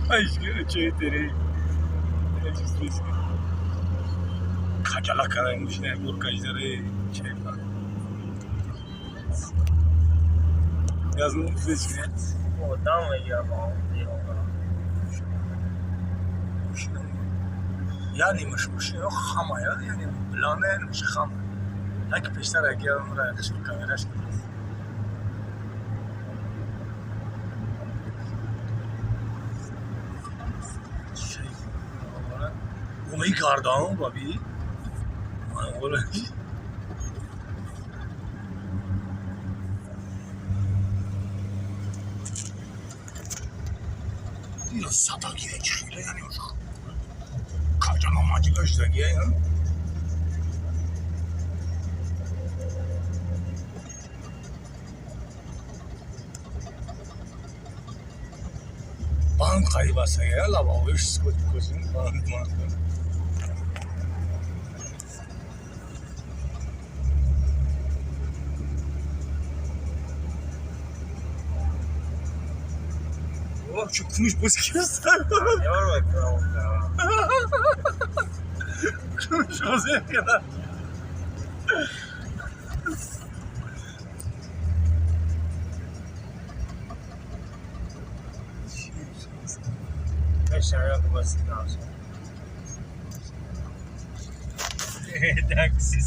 Чой каҷала кара мошина бор каҷдаре чайфа. Газ Одам мегирам. Яъне мошино хама, яъне билана, яъне моши хама. Яке пештар яке камераш. Умаи гардон баби. Садагия чихила, яъне каҷала маҷила шудагия. Банк қариб астагия, лабовиш скотч банк манк. Чё куниш боз киста? Куниш боз киста. Такси.